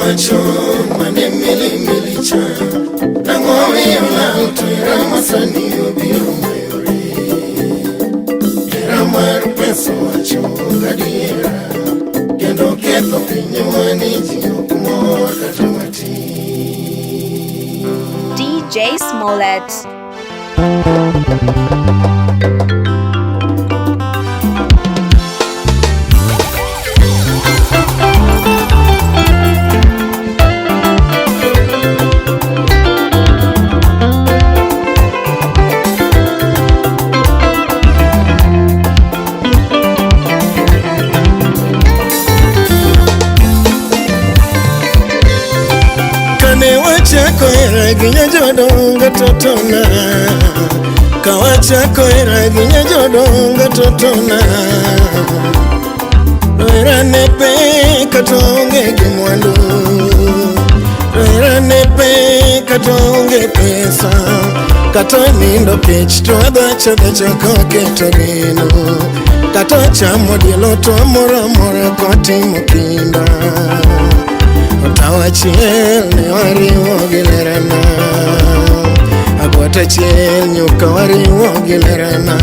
machon mane mili mili cha nang'o miyo lal to hera masani obiro mayore. Hera mar pesa wacho gadiera kendo ketho pinywa ni ji ok mor kata matin. DJ Smollett. Kane wachako hera gi nyajodongo totona, kawachako hera gi nyajodongo totona, to hera ne pek kata onge gi mwandu, to hera ne pek kata onge pesa, kata nindo kech to adhacho dhacho koketo geno, kata chamo dielo to amoro amora kotimo kinda. Otawa achiel ne wariwo gi lerana, agwata achiel nyuka wariwo gi lerana.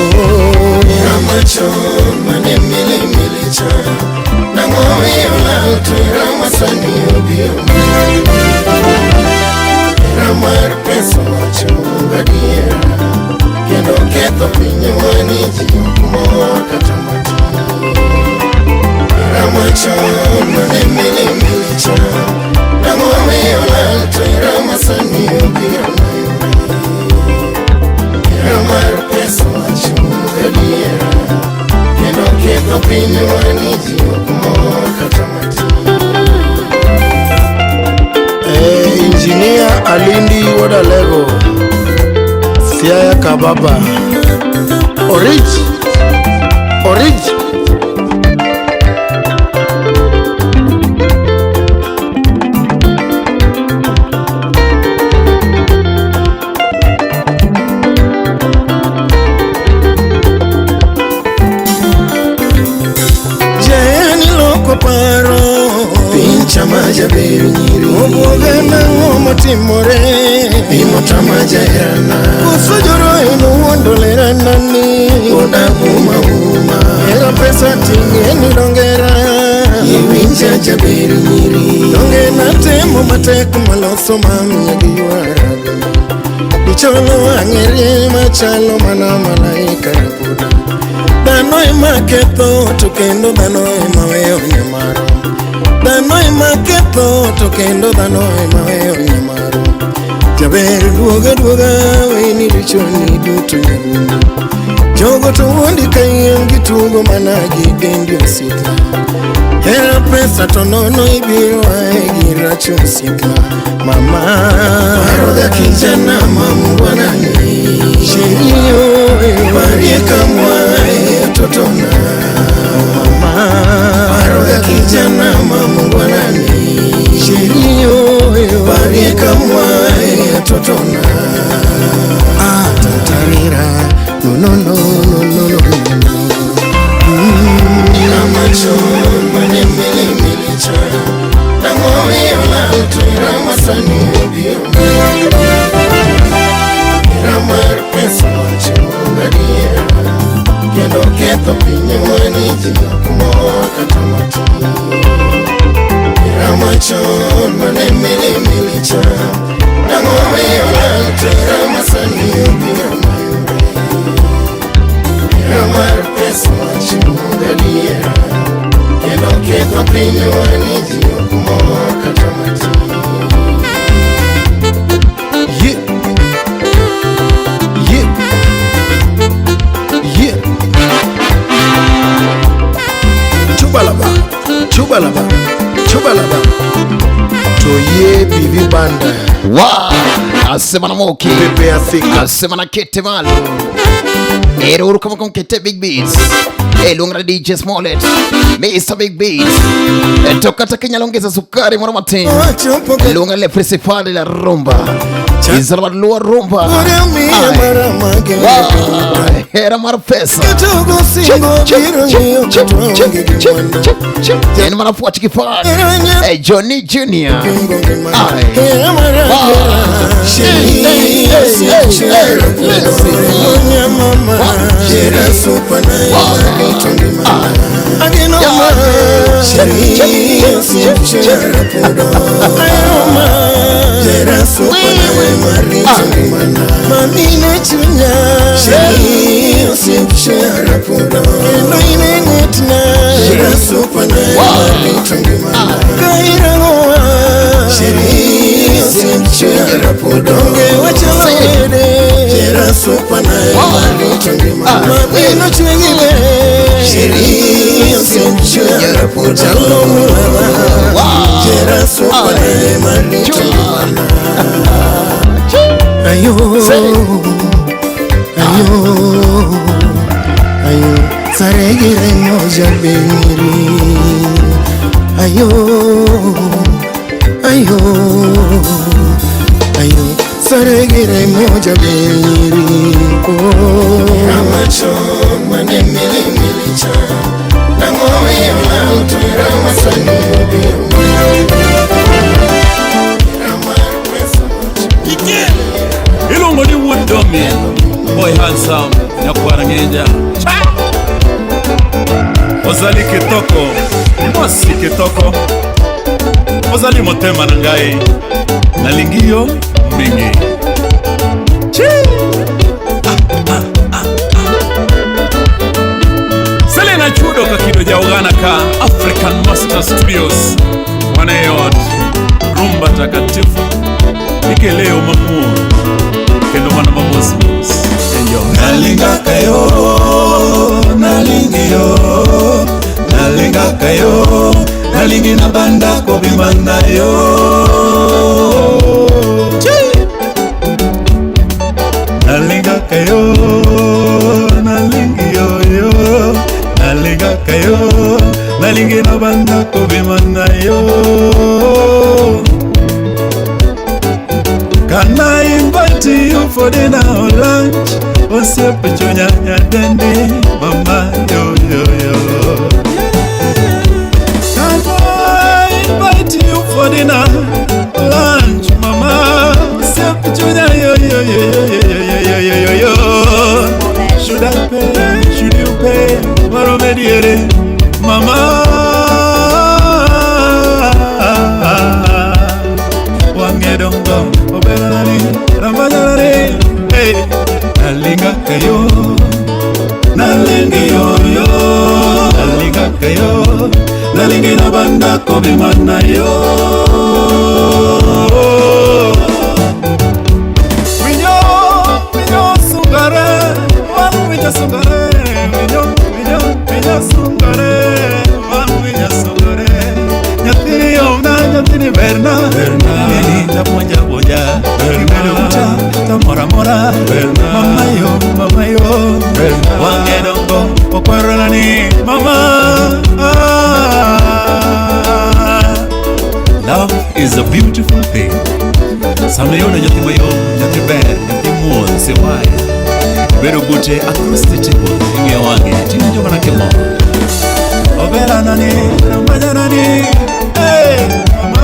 Oh. Hera machon mane mili mili cha nang'o miyo lal to hera masani obiro. Hera mar pesa wacho gadiera kendo ketho pinywa ni ji ok mor kata matin. Hera machon mane mili mili cha nang'o miyo lal to hera masani obiro mayore. Hera mar pesa wacho gadiera kendo ketho pinywa ni ji ok mor kata matin. Engineer Alindi Wodalego, Siaya Kababa, Orich, Orich. Jayani loko paro piny chama jaber nyiri obwoga nang'o motimore pimo tama jaherana koso joro en owuondo lerana ni oda uma uma hera pesa ting'e ni dongera iwinja jaber nyiri donge natemo matek maloso mamiya gi ywarago dicholo wang'e rieny machalo mana malaika rapoda. Dhano ema ketho to kendo dhano ema weyo nyamaro. Dhano ema ketho to kendo dhano ema weyo nyamaro. Jaber duoga duoga weni richoni duto nyadundo. Jogo to wuondi kayiem gitugo mana gi dendi osiepna. Hera pesa to nono ibiro ae gi rach osiepna. Mama Paroga kijana mamungwanani Sherio parie kamwae totona Mama Paroga kijana mamungwanani Sherio parie kamwae totona Ah tatarira no no no no no no no. Hera machon mane mili mili cha nang'o miyo lal to hera masani obiro. Hera mar pesa wacho gadiera kendo ketho pinywa ni ji ok mor kata matin. Hera machon mane mili mili cha nang'o miyo lal to hera masani obiro mayore. Hera mar pesa wacho gadiera kendo ketho pinywa ni ji ok mor kata matin. Yeah. Yeah. Yeah. Chubalaba, chubalaba, chubalaba. Toye Bibi Banda. Wa asema na Moki Pepe Asika. asema na Kete Malo. Ero uru kama kete Big Beats. Luonga DJ Smollett, Mr Big Beats. To kata kinyalo ongeza sukari moro matin. Luonga le principal la rumba. Izalwa luo rumba. Hera mar pesa. En mana fuach gi fan. Johnny Junior. Ayo, ayo, ayo, saregere moja beniri. Ayo, ayo, ayo, saregere moja beniri. Ramacho mane mili milicha, nangowe mautu ramasani. Ilongo ni wood dummy. Boy handsome nyakwarangeja. Ozali kitoko, mwasi kitoko. Ozali motema na ngai. Nalingi yo mingi. Chi. Selena Chudo kakido ja Uganda ka African Master Studios. Wanayot rumba takatifu. Ikeleo mamuo. Kendo mana mamos enjo. Nalinga kayo, nalingi yo, nalinga kayo, nalingi na banda kobimana yo. Nalinga kayo, nalingi yo yo, nalinga kayo, nalingi na banda kobimana yo. Can I invite you for dinner or lunch? Osiepe chunya nyadendi, mama yo yo yo. Can I invite you for dinner, lunch, mama? Osiepe chunya yo yo yo yo yo yo yo yo. Should I pay? Should you pay? Maromediere, mama. Wangedongo, obelalani, rambajalani, hey. Nalinga kayo, nalingi yo yo, nalinga kayo, nalingi na banda kobimana yo. Winyo, winyo sungare, wan winyo sungare, winyo, winyo, winyo sungare, wan winyo sungare. Nyathini yomna, nyathini berna, berna. Nini tapuonja puonja, berna. Mora mora, mama yo, mama yo, wange dongo, okwaro nani, mama. Love is a beautiful thing. Sama yudo nyathi mayom, nyathi ber, nyathi muol, siwaya. Bedo bute across the table, ing'iyo wang'e, tiwinjo mana kimor. Obera nani, rambaja nani, hey, mama.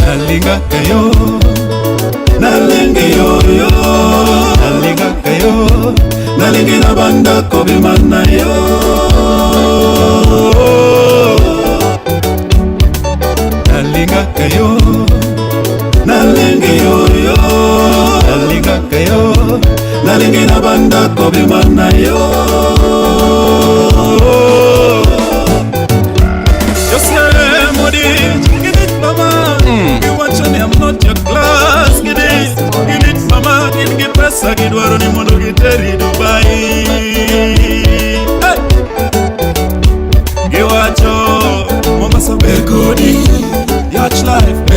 Nalinga kayo, nalingi yo yo, nalinga kayo, nalingi na banda kobimana yo. Nalinga kayo, nalingi yo yo, nalinga kayo, nalingi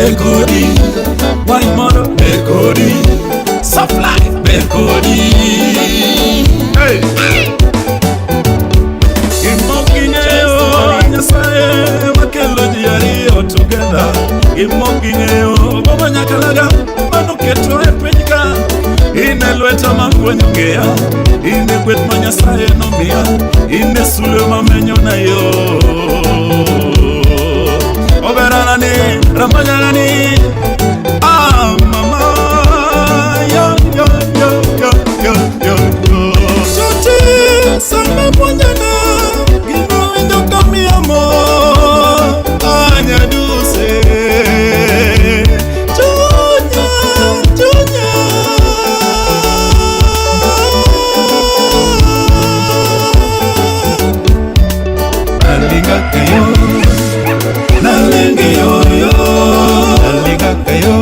Ber kodi. Wine moro ber kodi. Soft life ber kodi. Hey. Gimoking'eyo Nyasaye makelo ji ariyo together. Gimoking'eyo Baba Nyakalaga manoketo e piny ka. In e lweta mafwenyo ng'eya, in e gweth ma Nyasaye nomiya, in e sulwe mamenyona yo. Oberana ni, ramanyana ni, ah mama, yo yo yo yo yo yo yo. Chuti sama puonjana gima winjo kamiya mor, anyaduse. Chunya, chunya. Nalingaka yo, nalingi yo yo, nalingaka yo,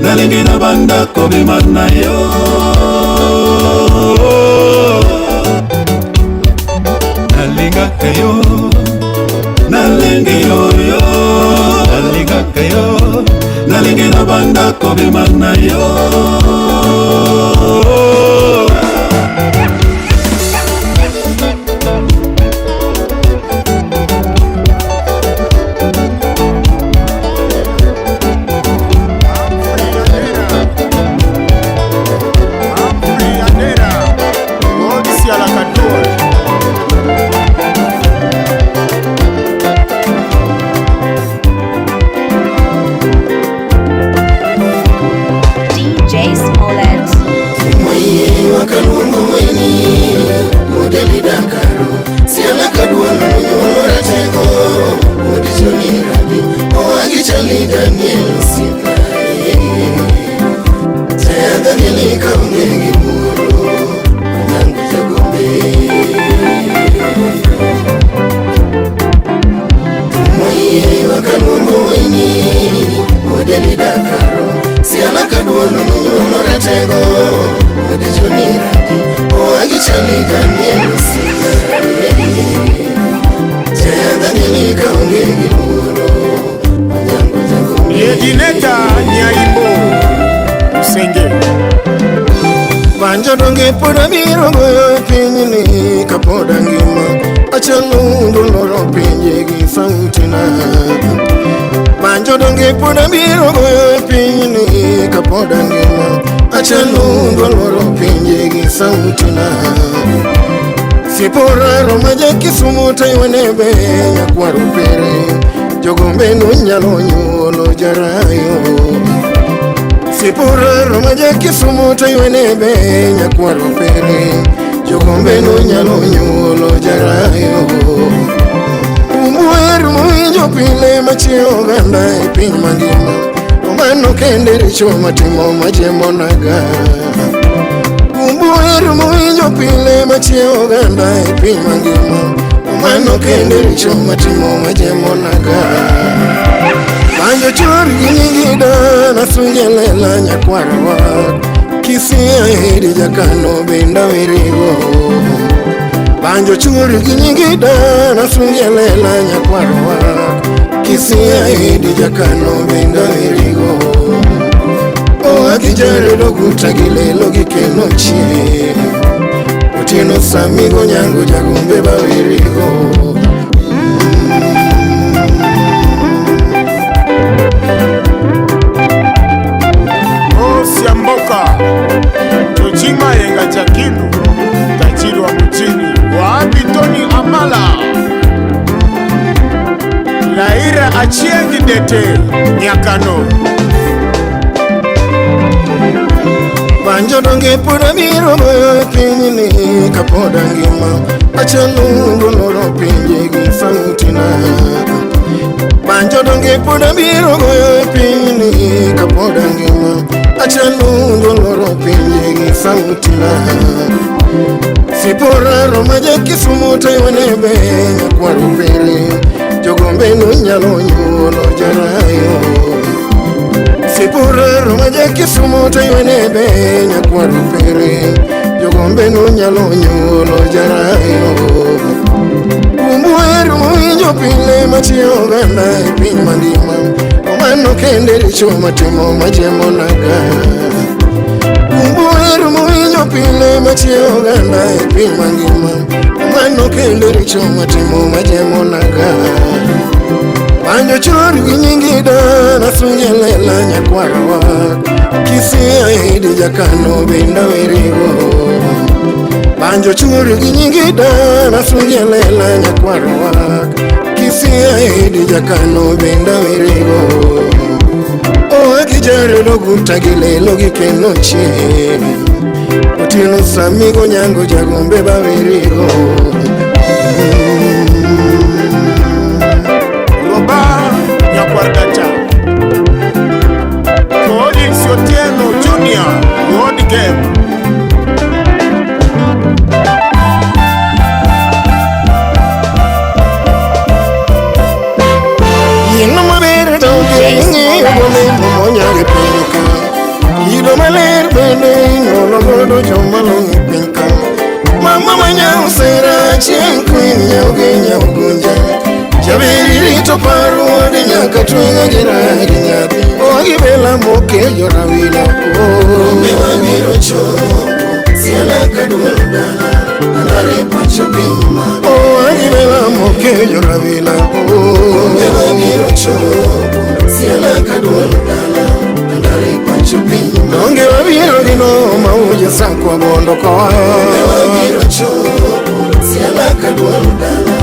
nalingi na banda kobima na yo. Nalingaka yo, nalingi yo yo, nalingaka yo, nalingi na banda kobima na yo. DJ Smollett. Yedineta Nyaimbo Usenge Banjo donge pod abiro goyo e pinyni kapod angima. Achalo loro pinje gi sauti na. Banjo donge pod abiro goyo e pinyni kapod angima. Achalo loro pinje gi sauti na. Sipora Roma ja Kisumu taiwane be nyakwaro pere. Jogombe no nyalo nyuolo jarayo. Sipora Roma ja Kisumu taiwane be nyakwaro pere. Jogombe no nyalo nyuolo jarayo. Umwer muwinjo pile machiewo oganda e piny mangima. To mano kende richo matimo majiembo naga. Umwer muwinjo pile machiewo oganda e piny mangima. To mano kende richo matimo majiembo naga. Banjo chor gi nyingi dana sunje lela nyakwar wa. Kisia heri jakano benda werigo. Banjo chor gi nyingi dana sunje lela nyakwar wa. Kisia heri jakano benda werigo. O akijare doguta gilelo gikeno chie. Otieno samigo nyango jagombe bawerigo. Siamboka Tochinga yenga chakindu Tajiri wa mjini Wapi Tony Amala Laira Achiengi Dete Nyakano Banjo donge pod abiro goyo e pinyni kapod angima. Achalo loro pinje gi sauti na. Banjo donge pod abiro goyo e pinyni kapod angima. Achalo loro pinje gi sauti na. Sipora Roma ja Kisumu taiwane be nyakwaro pere. Jogombe no nyalo nyuolo jarayo. Sipora Roma ja Kisumu taiwane be nyakwaro pere. Jogombe no nyalo nyuolo jarayo. Umwer muwinjo pile machiewo oganda e piny mangima. To mano Mano kende richo matimo majemo naga. Kumbu hero mowinjo pile machiewo oganda e piny mangima. Mano kende richo matimo majemo naga. Banjo chor gi nyingi dana sunye lela nyakwarwa. Kisia hidi jakano benda werigo. Banjo chor gi nyingi dana sunye lela nyakwarwa. Kisia hidi jakano benda werigo. Oagijare loguta gilelo gikeno chien. Otieno samigo nyango jagombe bawerigo. Nyakwar Collins Otieno Junior, World Game. Yino maber to ng'iyo golemo monyag e piny ka. Kido maler bende ing'olo godo joma long'o e piny ka. Mama manyao sera chieng' queen nyao gi nyao gunja. Jaberi rito paro ode nyaka tweng'a gi ragi nyathi. Oagi bela mokejo rawila. Rombe wabiro chopo, siala kaduol dala, andare pacho piny ma. Oagi bela mokejo rawila. Rombe wabiro chopo, siala kaduol dala, andare pacho piny ma. Donge wabiro gi no mauja sakwa bondo koa. Rombe wabiro chopo, siala kaduol dala,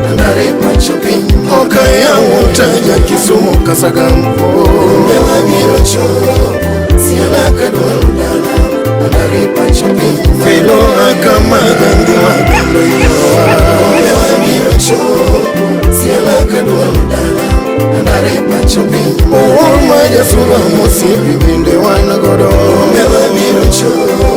andare pacho piny ma. Okaya utaja Kisumu Kasagampo. Rombe wabiro chopo, siala kaduol dala, andare pacho piny ma. Felo akamaga ngima bendo yirowa. Rombe wabiro chopo, siala kaduol dala, andare pacho piny ma. Owuor majasuba mosiepi bende wan godo. Rombe wabiro chopo,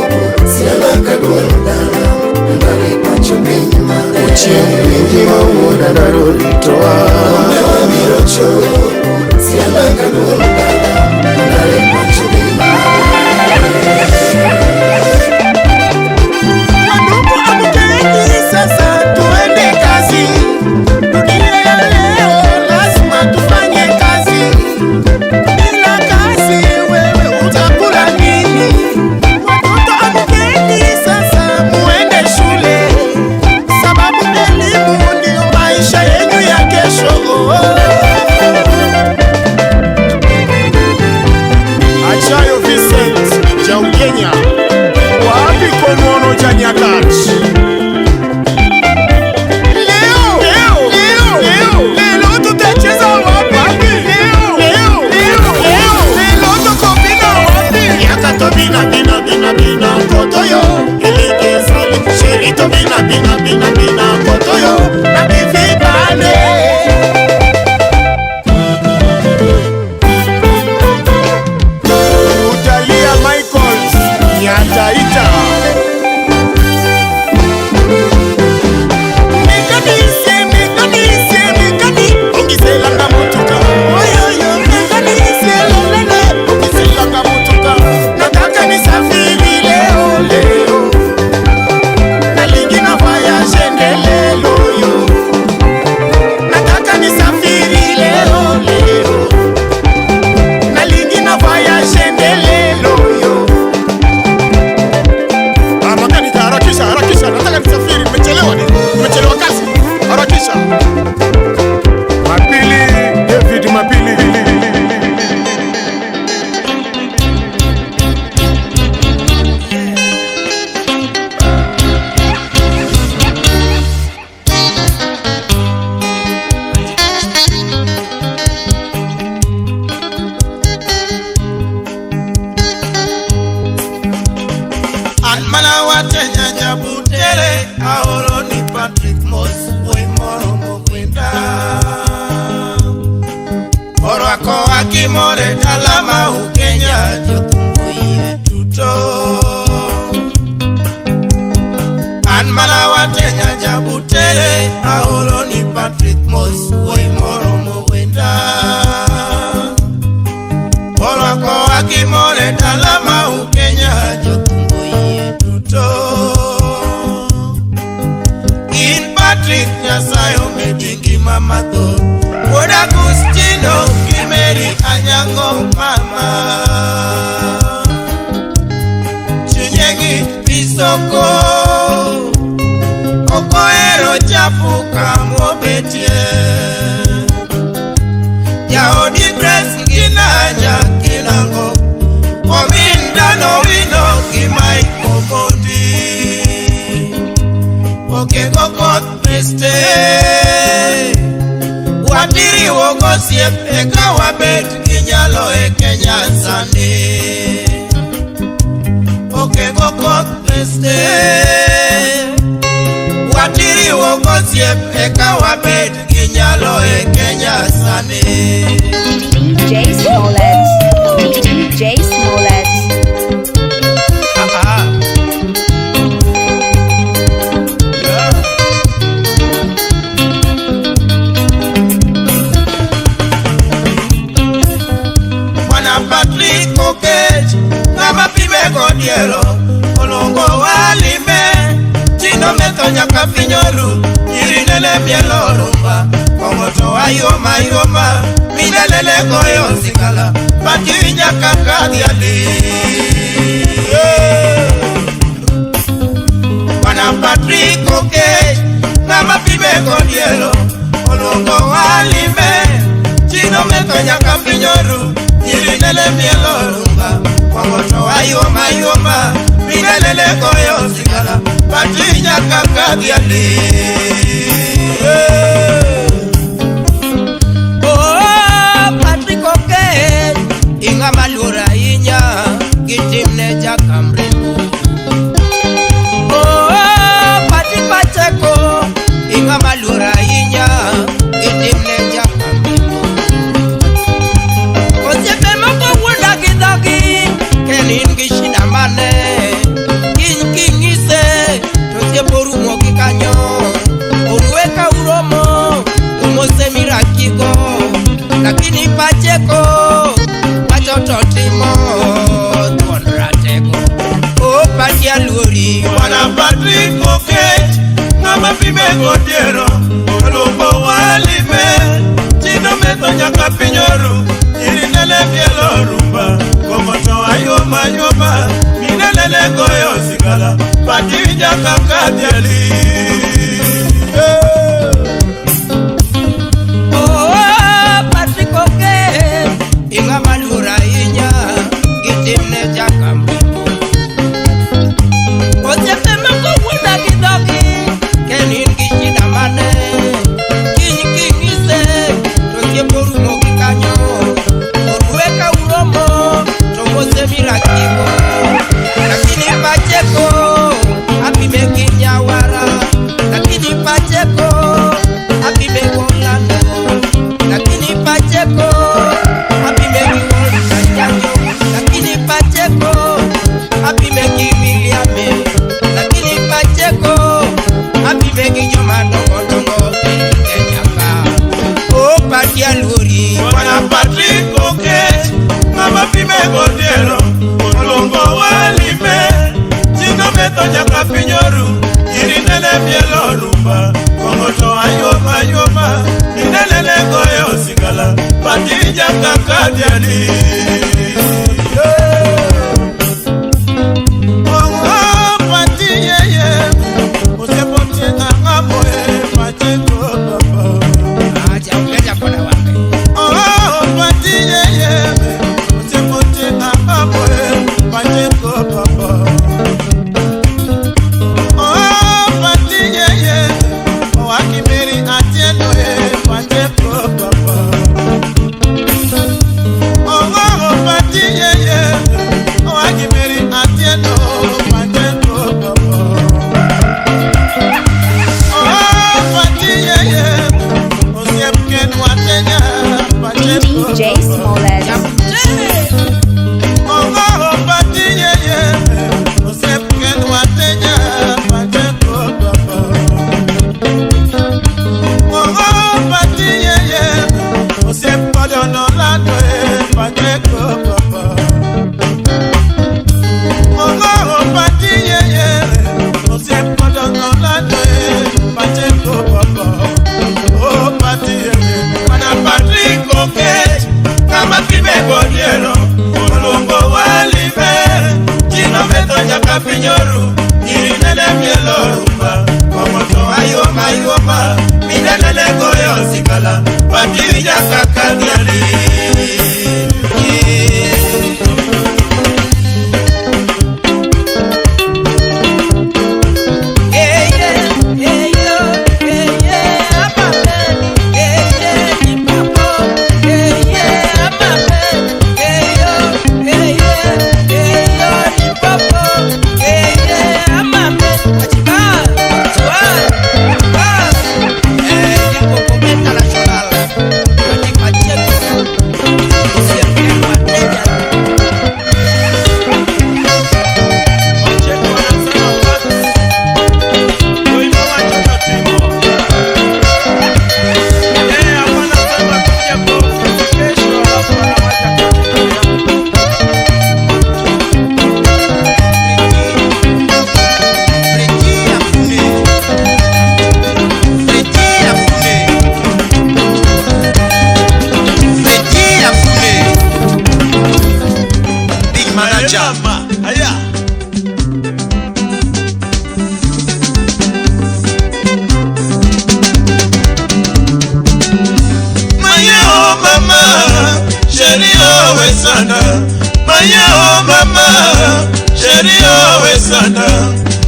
siala kaduol dala, andare pacho piny ma. Ochieng' winji ma wuoda daro ritowa. Rombe wabiro chopo, siala kaduol dala, andare pacho piny ma. Wandugu amkeni sasa tuende kazi. Dunia ya leo lazima tufanye kazi. Bila kazi wewe utakula nini? Watoto amkeni sasa muende shule, sababu elimu ndio maisha yenu ya kesho. Achayo Vincent Jaugenya, wapi konono cha Nyakach? Leo, leo, leo, leo, leo tutacheza wapi? Leo, leo, leo, leo, leo tukobina wapi? Yaka tobina bina bina bina kotoyo, eleke sali sheri tobina bina bina bina kotoyo, na kivibane. Utalia Michaels Nyataita. Mekanise, mekanise, mekani, ongiselanga motuka. Oyoyo, mekanise, lelele, ongiselanga motuka. Nataka nisafiri leo leo, nalingi na voyage ndelelo yo. Nataka nisafiri leo leo, nalingi na voyage ndelelo yo. Makanika, harakisha, harakisha, nataka nisafiri, nimechelewa ni, nimechelewa kazi. Harakisha. Mapili, David Mapili. An mana watenya jabutere aoro ni Patrick Mos wuoyi moro mokwenda. Orwako akimore dala ma Ukenya jothum oyie duto. An mana watenya jabutere aoro ni Patrick Mos wuoyi moro mowenda. Orwako akimore dala ma Ukenya jothum oyie duto. In Patrick Nyasaye omedi ngima mathoth. Wuod Agustino gi Mary Anyango mama Chunyegi pisoko Okoero chafu kamobetie Jaodi Grace Ginanya Kinango Ominda no wino kimai komodi Okego koth preste Watiri wogosiep eka wabet gi nyalo e Kenya sani Okego koth preste Watiri wogosiep eka wabet gi nyalo e Kenya sani DJ Smollett. DJ Smollett. Bwana Patrick Okech ng'ama pime godiero olongo walime tino metho nyaka pinyoru nyiri nene mielo rumba kong'o to ayoma yoma minelele goyo sigala pati nyaka kadhiali Bwana Patrick Okech ng'ama pime godiero olongo walime tino metho nyaka pinyoru nyiri nene mielo rumba kong'o to ayoma yoma minelele goyo sigala pati nyaka kadhiali Oh, Patrick Okech ing'ama luor ahinya gi timne jakamrembo Oh, Patrick Pacheco ing'ama luor ahinya gi timne jakamrembo Osiepe moko wuonda gi dhogi ken in gi shida mane kiny king'ise to osiep orumo gi kanyo Orwe ka uromo to mosemirakiko lakini Pacheco wacho to timo thuon ratego O Pati aluori Bwana Patrick Okech ng'ama pime godiero olombo walime tino metho nyaka pinyoru nyiri nene mielo rumba kong'o to ayoma yoma minelele goyo sigala pati nyaka kadhiali Oh, Patrick Okech ing'ama luor ahinya gi timne jakamrembo Osiepe moko wuonda gi dhogi ken in gi shida mane kiny king'ise to osiep orumo gi kanyo Orwe ka uromo to mosemirakiko lakini Pacheco apime gi nyawara lakini Pacheco apime golando lakini Pacheco apime gi Walter Nyanjo lakini Pacheco apime gi William lakini Pacheco apime gi joma dongo dongo e Kenya ka O Pati aluori Bwana Patrick Okech ng'ama pime godiero olongo walime tino metho nyaka pinyoru nyiri nene mielo rumba kong'o to ayoma yoma minelele goyo sigala pati nyaka kadhiali Kong'o pati yeye osiepotieng'a ng'amo e Pacheco papa Acha ongeja kona wange Oh, pati yeye osiepotieng'a ng'amo e Pacheco papa Oh, pati yeye owakimeri atieno e Pacheco papa Oh, pati yeye owakimeri atieno Pacheco papa Oh, pati yeye osiep ken watenya Pacheco DJ Smollett. Oh, pati yeye osiep ken watenya Pacheco papa Oh, Bodiero Olongo walime Chino meto nyaka pinyoru Nyiri nene mielo rumba Komoto ayoma yoma Minene goyo sikala Patiri jaka kadiali.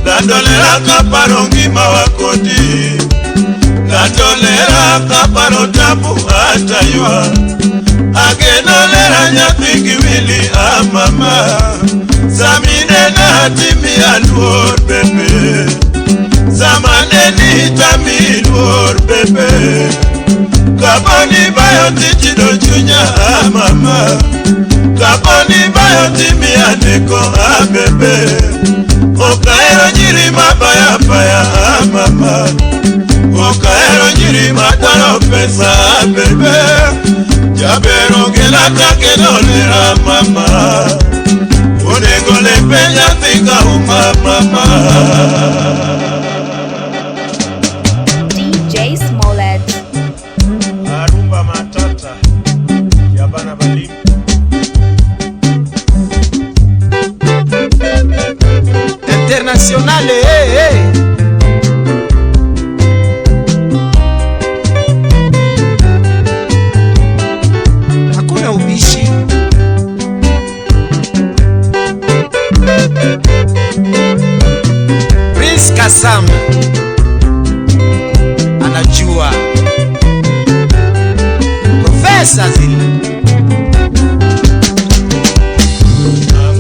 Natolera kaparo ngima wakodi, natolera kaparo tabu ataywa, agenolera nyathi giwili amama, samine na timi aluor bebe, samane ni tami luor bebe, kaponi bayo tichido chunya amama, kaponi bayo timi aneko abebe. Okaero nyiri mabaya baya mama, okaero nyiri madwaro pesa bebe, jabero gela takenolera mama, onego lepe nyathi kauma mama. DJ Smollett. Arumba matata ya bana balimu. International, hey, hey. Hakuna ubishi. Prince Kasam anajua. Professor Zili.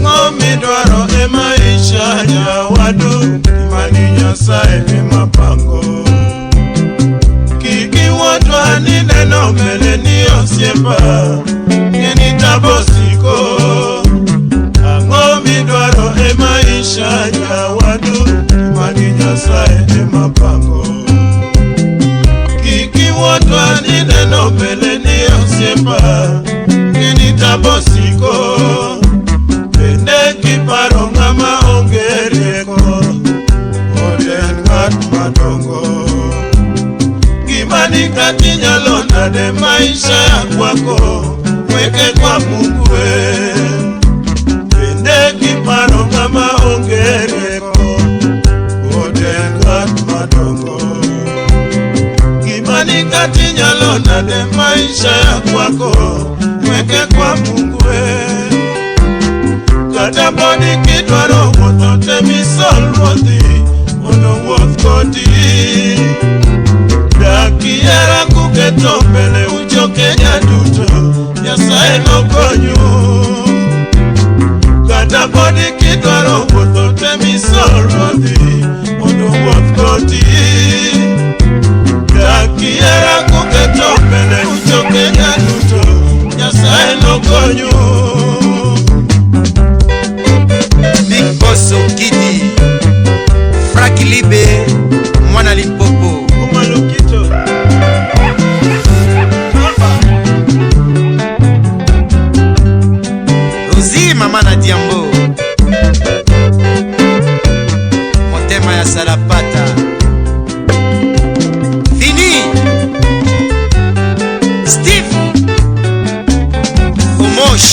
Ng'omi dwaro e maisha nyawadu mani Nyasaye e mapango. Kiki wuotwa ni neno mbele ni osiepa ng'eni tabosiko. Ang'o midwaro e maisha nyawadu mani Nyasaye e mapango. Kiki wuotwa ni neno mbele ni osiepa ng'eni tabosiko. Kiparo ng'ama onge rieko, oden ng'at madongo. Gima ni katinyalo nade maisha kwako, weke kwa Mungu we. Bende kiparo ng'ama onge rieko, oden ng'at madongo. Gima ni katinyalo nade maisha kwako, weke kwa Mungu we. Kata podi kidwaro wuotho temisol ruodhi mondo wuoth kodi. Dak ihera kuketo mbele ujo Kenya duto, Nyasaye nokonyu. Kata podi kidwaro wuotho temisol ruodhi mondo wuoth kodi. Dak ihera kuketo mbele ujo Kenya duto, Nyasaye nokonyu. Big Boss Okidi, Frank Libe, Mwana Limpopo, Umalukito, Rosie Mama na Diambo, Motema ya Salapata, Fini, Steve, Omosh.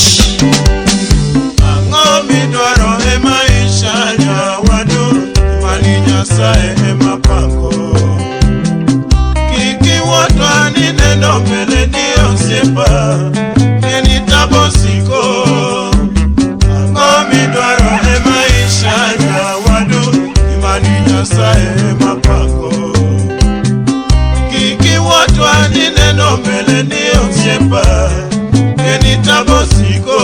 ni neno mbele ni osiepa Ngeni tabosiko Ang'o midwaro e maisha jawadu Imani Nyasaye mapako Kik iwuotwa ni neno mbele ni osiepa Ngeni tabosiko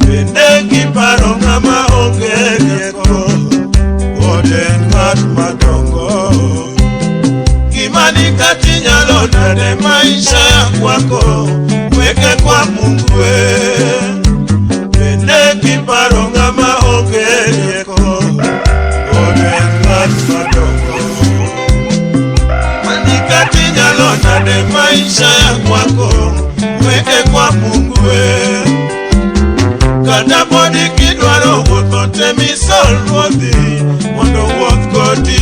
Bende kiparo ng'ama onge rieko Pod en ng'at madongo Gimani kati nyalo nade maisha ya kwako Weke kwa Mungu we Bende kiparo ng'ama onge rieko Pod en ng'at madongo Gimani kati nyalo nade maisha ya kwako Weke kwa Mungu we Kata podi kidwaro wuotho temisol ruodhi mondo wuoth kodi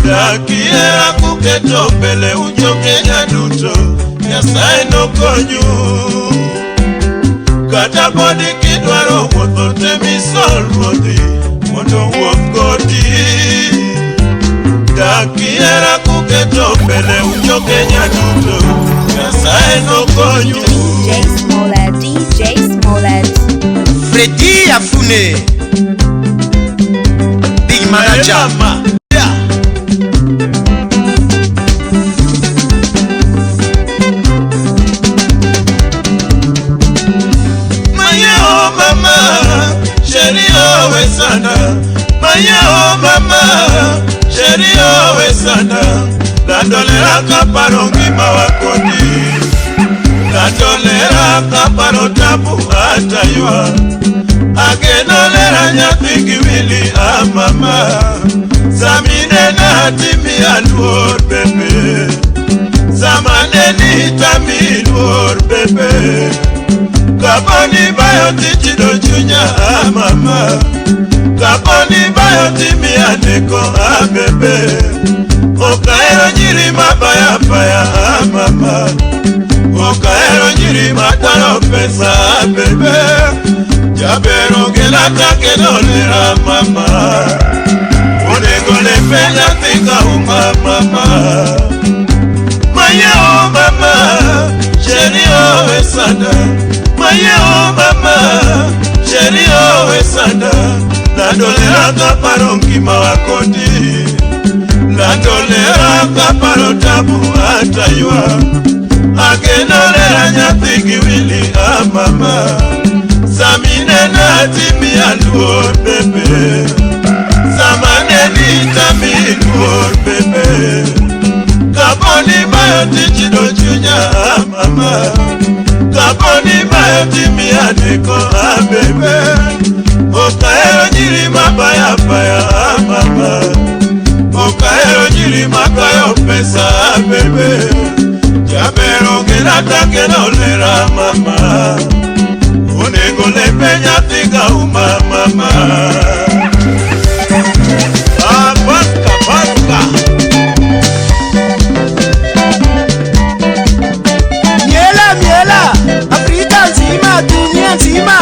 Dakiera kuketo mbele unjo Kenya duto Nyasaye nokonyu Kata podi kidwaro wuotho temisol ruodhi mondo wuoth kodi Dakiera kuketo mbele unjo Kenya duto Nyasaye nokonyu DJ Smollett, DJ Smollett. Freddy Afune, Big Manager. Yeah. Maye oh mama, chérie oh we sana. Maye oh mama, chérie oh we sana. Landolera kaparo ngima wakodi. Landolera kaparo tabu ataywa. Agenolera nyathi gi wili ah mama. Samine na timi aluor bebe. Samane ni tami luor bebe. Kaponi bayo tichido chunya ah mama. Kaponi bayo timi aneko ah bebe. Okaero nyiri mabaya baya ah mama. Okaero nyiri madwaro pesa ah bebe. Jabero gelata kenolera mama. Onego lepe nyathi kauma mama. Maye oh mama, chérie oh we sana. Maye oh mama, chérie oh we sana. Landolera kaparo ngima wakodi. Landolera kaparo tabu ataywa. Agenolera nyathi gi wili ah mama. Samine na timi aluor bebe. Samane ni tami luor bebe. Kaponi bayo tichido chunya ah mama. Kaponi bayo timi aneko ah bebe. Okaero nyiri mabaya baya ah mama. Okaero nyiri makayo pesa ah bebe. Jabero gelata kenolera mama. Onego lepe nyathi kauma mama. Abaska baska. Miela, miela, Afrika nzima, dunia nzima.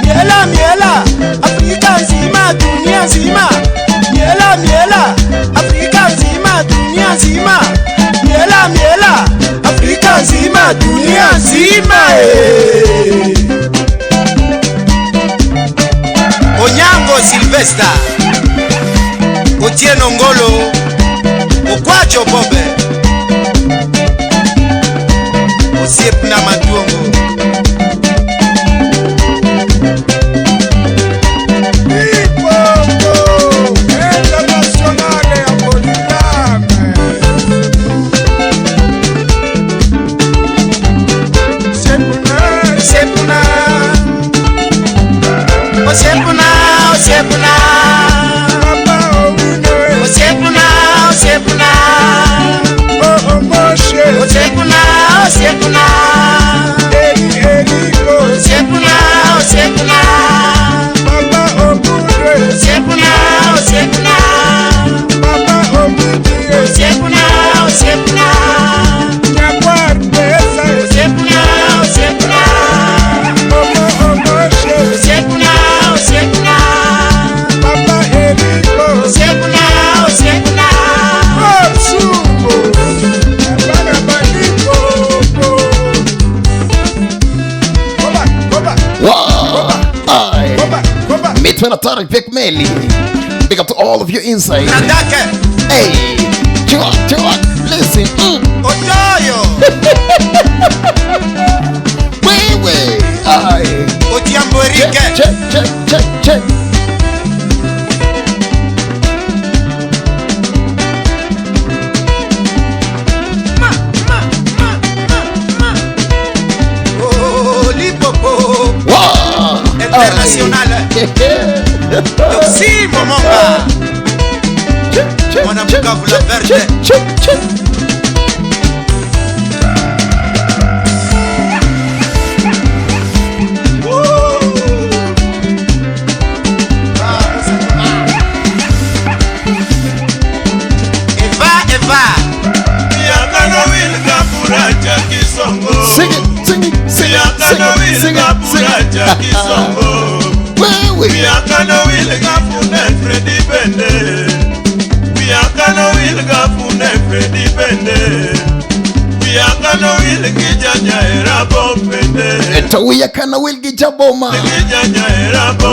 Miela, miela, Afrika nzima, dunia nzima. Miela, miela, Afrika nzima, dunia nzima. Miela, miela, Afrika nzima, dunia nzima. Onyango Sylvester, Otieno Ngolo, Okwacho Bobe, Osiepna Maduongo. Ipombo Internationale ya Polygame. Sepuna, Sepuna, Osepuna, Osepuna, Papa Owino, Osepuna, Osepuna, Oh Moshe, Osepuna, Osepuna. atari pek meli. Big up to all of you inside. Hey, chua, chua, listen. Otoyo. Wewe. Aye. Otiambo Erike. Check, check, check, check. Ma, ma, ma, ma, ma. Oh, Lipopo. Wow. International. Toxi Momonga. Mwana Bukavu la verte. Check, check. Sing it, sing it, sing it, sing it, sing it, sing it. Wewe. Wiya kana wilgi jaboma.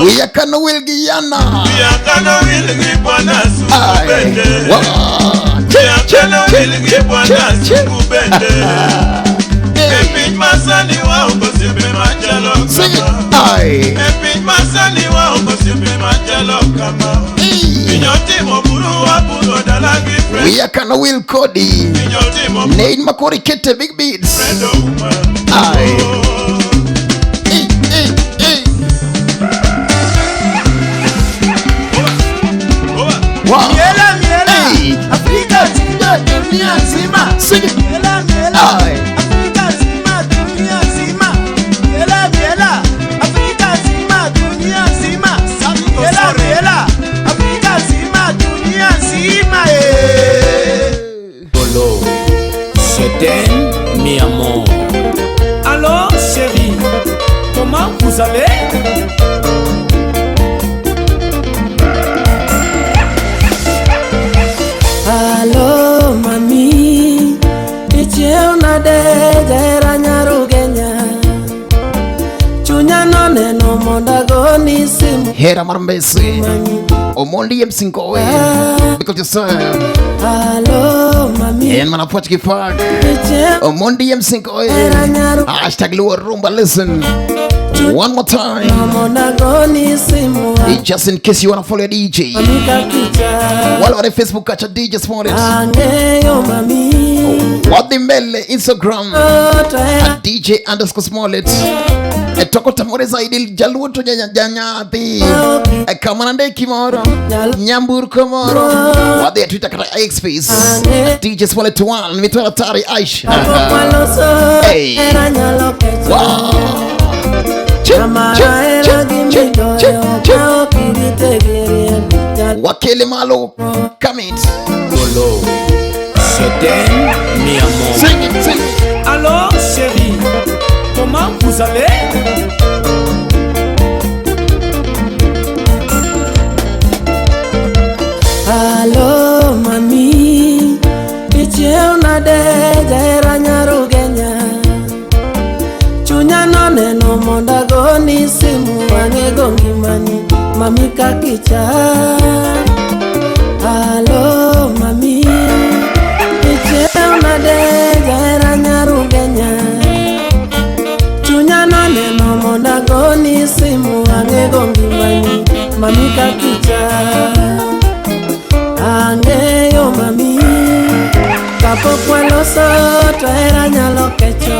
Wiya kana wilgi yana. Sing it. Aye. We are kana will Cody. Name Makori Kete Big Beats. Aye. Hey, hey, hey. Wow. Miela, miela. Hey. Afrika nzima, dunia nzima. Sing it. Miela, miela. Aye. Afrika nzima, dunia nzima. Miela, miela. Afrika nzima, dunia nzima. Miela, miela. Afrika nzima, dunia nzima. Polo, je t'aime, mi amor. Alors, chérie, comment vous allez? Allo mami, ichiew nade jahera nyarugenya. Chunya noneno mondo agoni simu. Hera mar mbese. Omondi Msinkowe. Because you say. Allo mami. En mana poch gi park. Omondi Msinkowe. Hashtag Luo Rumba, listen. One more time. Just in case you wanna follow DJ. Wale wa Facebook kacha DJ Smollett. Wadhi mbele Instagram at DJ underscore Smollett. Toko tamore zaidi jaluo to nyanyathi. Kamana ndeki moro. Nyamburko moro. Wadhi Twitter kata X space DJ Smollett 1 mitwara tari Aisha. Hey. Wow. Wakele malo, come it. Polo, je t'aime, mi amor. Sing it, sing it. Alors, chérie, comment vous allez? Allo mami, ichiew nade jahera nyarugenya. Chunya noneno mondo agoni simu ang'ego ngimani mami kakicha. Allo mami, ichiew nade jahera nyarugenya. Chunya noneno mondo agoni simu ang'ego ngimani mami kakicha. Ang'eyo mami, kapok waloso to hera nyalo kecho.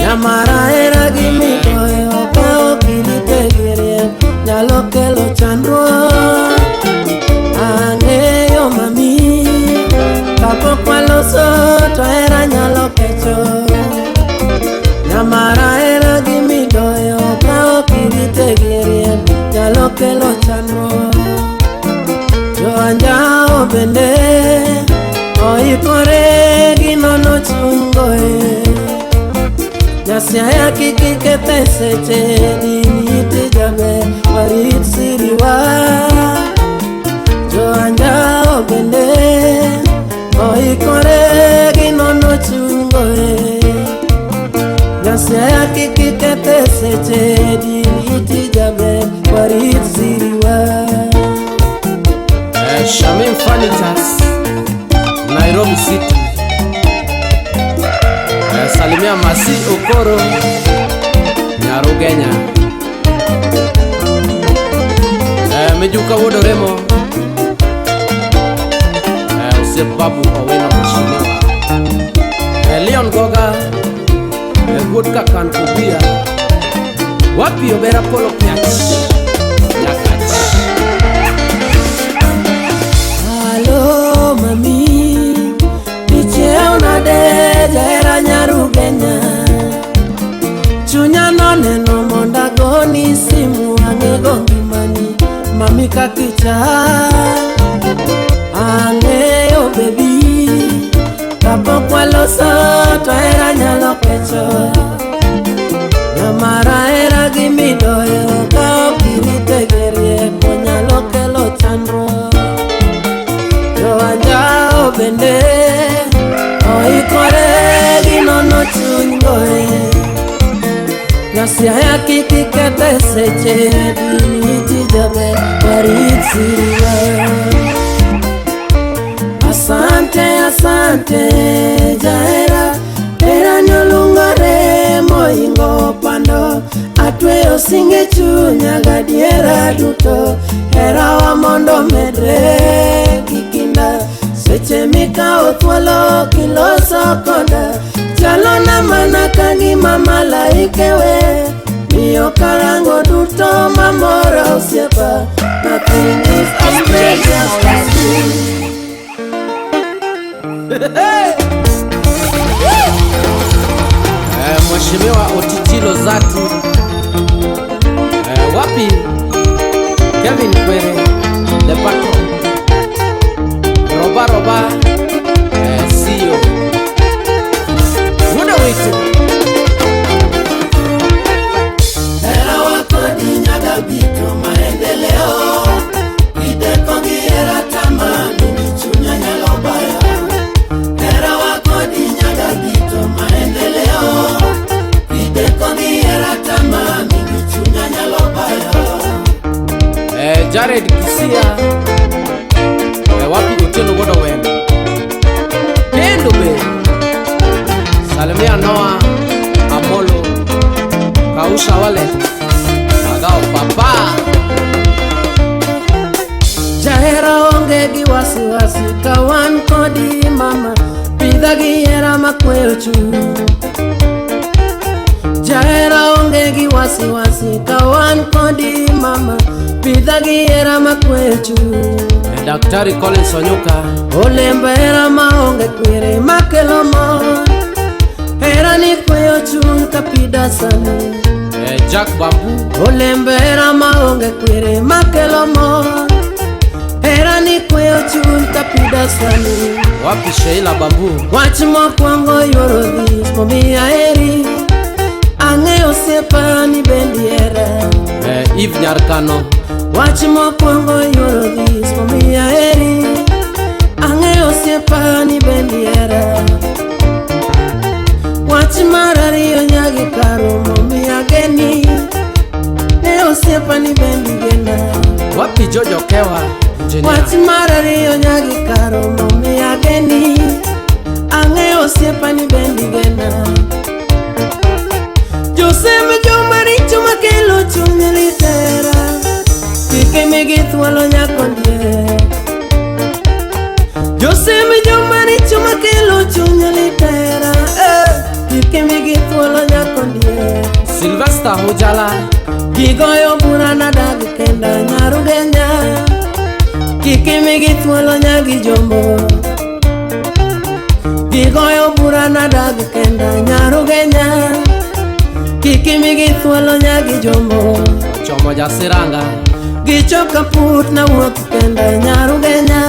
Nyamara hera gi migoyo ka ok irite gi riek nyalo kelo chandruok. Ang'eyo mami, kapok waloso to hera nyalo kecho. Nyamara hera gi migoyo ka ok irite gi riek nyalo kelo chandruok. Jo anjao bende oikore gi nono chungoe. Nyasaye kik ikethe seche diniti jaber warit siriwa. Jo anjao bende oikore gi nono chungoe. Nyasaye kik ikethe seche diniti jaber warit. warit siriwa. Shamim Furnitures, Nairobi City. Salimia Masi Okoro, Nyarugenya. Mijuka Wodoremo, Osiep Babu Owino Mheshimiwa. Leon Goga, Wuod Kakan Kubia. Wapi Obera Polo Piach, Nyakach. Halo mami, ichiew nade jahera Nyarugenya. Chunya noneno mondo agoni simu ang'ego ngimani mami kakicha. Ang'eyo baby, kapok waloso to hera nyalo kecho. Nyamara hera gi midoyo ka ok irite gi rieko nyalo kelo chandruok. Jo anjao bende oikore gi nono chuny goe. Nyasaye kik ikethe seche dini jaber warit siriwa. Asante asante jahera, hera nyolungore moingo pando. Atweyo singe chunya gadiera duto, herawa mondo medre gi kinda. Seche mikawo thuolo kiloso koda, chalona mana ka gima malaike we. Miyo karango duto mamora osiepa, nothing is as precious as you. Mheshimiwa Otichilo Zati. Wapi Kevin Kwere, the patron. Roba Roba, CEO. Muda wetu. Hera wako di nyaga bito maendeleo, ideko gi hera tamani ni chunya nyalo bayo. Hera wako di nyaga bito maendeleo, ideko gi hera tamani ni chunya nyalo bayo. Jared Kisia. Wapi Otieno Godo Wendo. Kendo be. Salimia Noah Amolo. Kausha wale. Agao papa. Jahera onge gi wasiwasi ka wan kodi mama, pidha gi hera makweyo chuny. Jahera onge gi wasiwasi ka wan kodi mama, pidha gi hera makweyo chuny. Daktari Collins Onyuka. Olemb hera maonge kwere makelo mor, hera ni kweyo chuny ka pida sani. Jack Babu. Olemb hera maonge kwere makelo mor, hera ni kweyo chuny ka pida sani. Wapi Sheila Babu. Wach mokwongo yuoro dhis momiyo aheri, ang'eyo osiepa ni bendi hera. Eve Nyarkano. Wach mokwongo yuoro dhis momiyo aheri, ang'eyo osiepa ni bendi hera. Wach mar ariyo nyagi karo momiyo ageni, ne osiepa ni bendi gena. Wapi Jojo Kewa. Wach mar ariyo nyagi karo momiyo ageni, ang'eyo osiepa ni bendi gena. Josem jomaricho makelo chuny litera, kik imigi thuolo nyako ndier. Josem jomaricho makelo chuny litera, kik imigi thuolo nyako ndier. Sylvester Ojala. Gigoyo bura nadag kenda Nyarugenya, kik imigi thuolo nyagi jombo. Gigoyo bura nadag kenda Nyarugenya, kik imigi thuolo nyagi jombo. Chomo jasiranga. Gichoka put na wuok kenda Nyarugenya,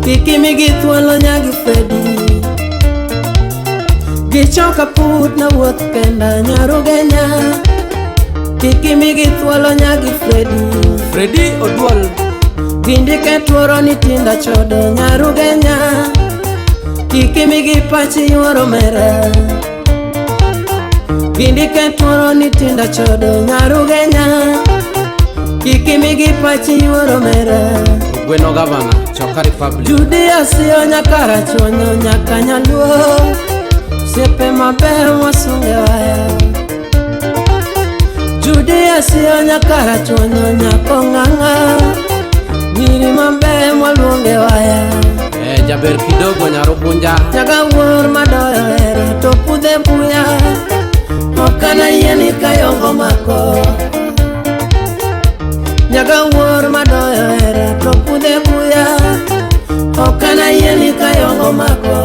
kik imigi thuolo nyagi Fredi. Gichoka put na wuok kenda Nyarugenya, kik imigi thuolo nyagi Fredi. Fredi Oduol. Gindike tuoro ni tinda chodo Nyarugenya, kik imigi pachi yuoro mera. Gindike tuoro ni tinda chodo Nyarugenya, Kik imigi pachi yuoro mera. Ogweno gavana Choka Republic. Judia siyo nyaka Rachuonyo nyaka Nyaluo. Osiepe mabeyo wasunge waya. Judia siyo nyaka Rachuonyo nyaka Ong'ang'a. Nyiri mabeyo mwaluonge waya. Jaber kidogo Nyarugunja. Nyaga wuor madoyo hera to pudhe buya. Okana yie ni kayongo mako. Nyaga wuor madoyo hera to pudhe buya. Okana yie ni kayongo mako.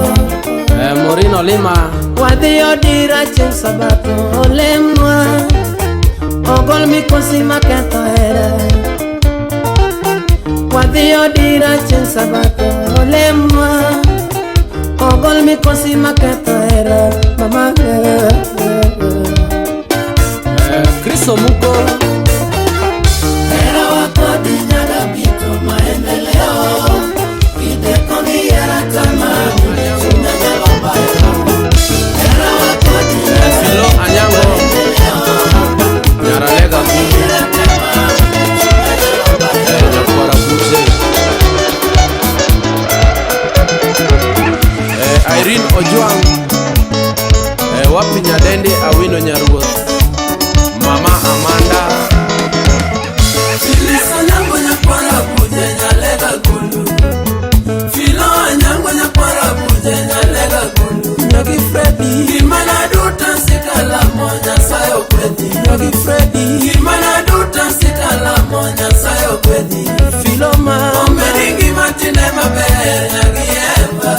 Morino Lima. Wadhi odira chieng' sabato olemnwa. Ogol mikosi maketho hera. Wadhi odira chieng' sabato olemnwa. Ogol mikosi maketho hera. Mama Kristo Muko. Hera wakodi nyaga bito maendeleo. Ideko gi hera tamani chunya nyalo bayo. Hera wakodi Filo Anyango. Nyaralega Gulu. Nyakwara Buze. Irene Ojwang. Wapi Nyadendi Awino Nyaruoth. Mama Amanda. Filisa nyango nyakwara buje nyalega gulu. Filo nyango nyakwara buje nyalega gulu. Nyagi Freddy. Gimana duta sikala monya sayo kwedi. Nyagi Freddy. Gimana duta sikala monya sayo kwedi. Filo ma. Omedingi matine maber nyagi eva.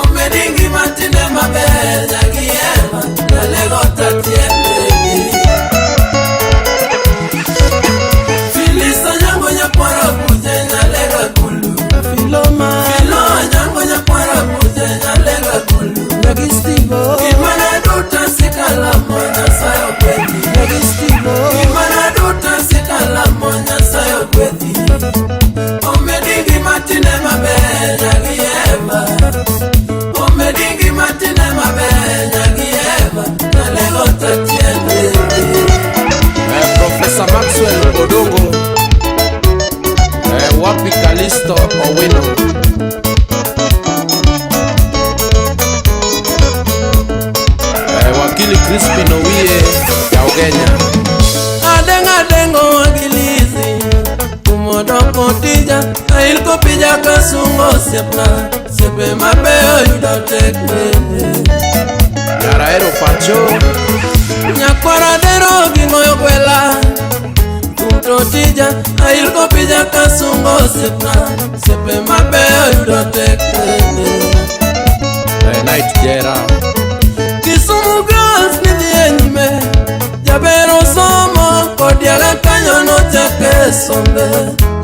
Omedingi matine maber nyagi eva. Nyalego tatiende. Filisa nyango nyakwara buje nyalega gulu. Filoma. Filo nyango nyakwara buje nyalega gulu. Nyagi Stivo. Gimana duta sikala monya sayo kwedi. Nyagi Stivo. Gimana duta sikala monya sayo kwedi. Omedingi matine maber nyagi eva. Omedingi matine maber nyagi eva. Nyalego tatiende. Professor Maxwell Odongo. Wapi Kalisto Owino. Wakili Crispin Owiye ya Ugenya. Adenga dengo wagilizi. Kumodoko tija. Ailko pija kasungo sepna. Sepe mabeyo yudo tekne. Yaraero Pacho. Nyakwara dero gingoyo kwela. Kumtotija. Ailko pija kasungo sepna. Sepe mabeyo yudo tekne. Night Jera. Kisumu girls ni dhie nyime. Jabero somo kodiaga kanyo nochake sombe.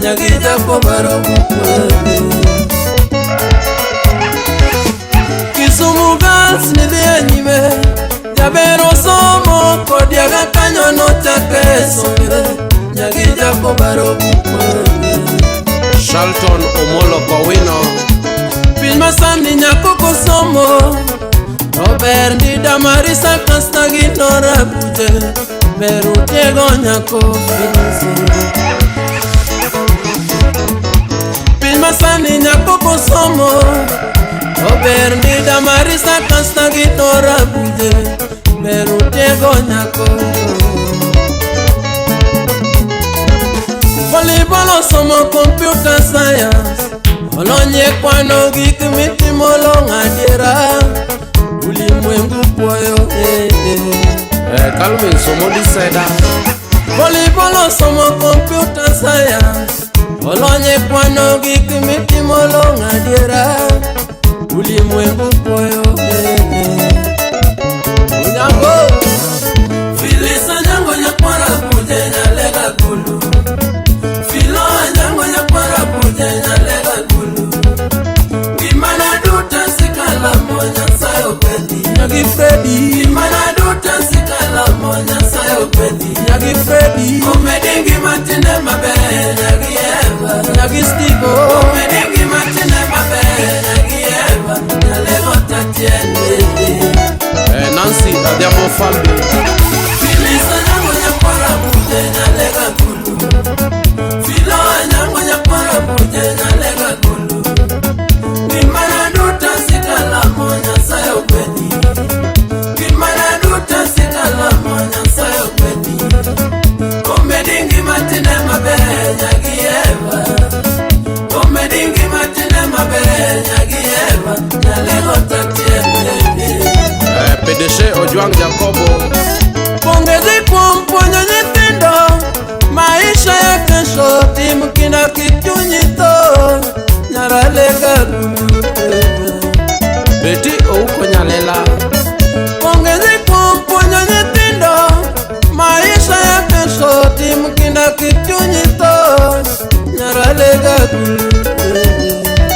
Nyagi jakobaro mukwe. Kisumu girls ni dhie nyime. Jabero somo kodiaga kanyo nochake sombe. Nyagi jakobaro mukwe. Shalton Omolo Kowino. Piny masani nyako kosomo. Robert ndi Damarisa Kasta gi Nora Buje. Beru tego nyako Filisi. Piny masani nyako kosomo. Robert ndi Damarisa Kasta gi Nora Buje. Beru tego nyako. Volleyball osomo computer science. Olonye kwano gik mitimo long' adiera. Ulimwengu puoyo Calvin Somodi Seda. Volleyball osomo computer science. Olonye kwano gik mitimo long' adiera. Ulimwengu puoyo Onyango. Filisa nyango nyakwara buje nyalega gulu. Filo nyango nyakwara buje nyalega gulu. Gimana duta sikala monya sayo kwedi. Nyagi Freddy. Gimana duta sikala monya sayo kwedi. Nyagi Freddy. Omedingi matine maber nyagi eva. Nyagi Stivo. Omedingi matine maber nyagi eva. Nyalego tatiende. Nancy Adhiambo Falbi. Filisa nyango nyakwara buje nyalega gulu. nyagieva. Omedingi matine maber nyagieva nyalego tatiende. PDG Ojwang Jacobo. Pongezi kuom puonjo nyithindo maisha ya kesho, tim kinda kik chunyi tho nyaralega Beti Ouko Nyalela. Pongezi kuom puonjo nyithindo maisha ya kesho, tim kinda kik chunyi tho nyaralega